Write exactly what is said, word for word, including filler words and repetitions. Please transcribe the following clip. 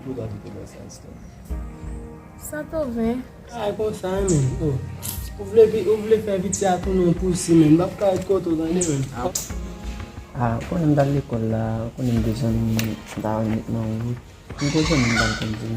Ou ta kite nan sans, tande. Santoven. Ay konsa, men. Oh. Ou vle, vi- ou vle fè Vitya tounen yon pousi, men. M p ap ka ret kote w, tande, men. Ah, ou konnen m t al lekòl la, ou konnen m de zanmi, m ta renmen met nan wout. M gwo zanmi m t al konn di.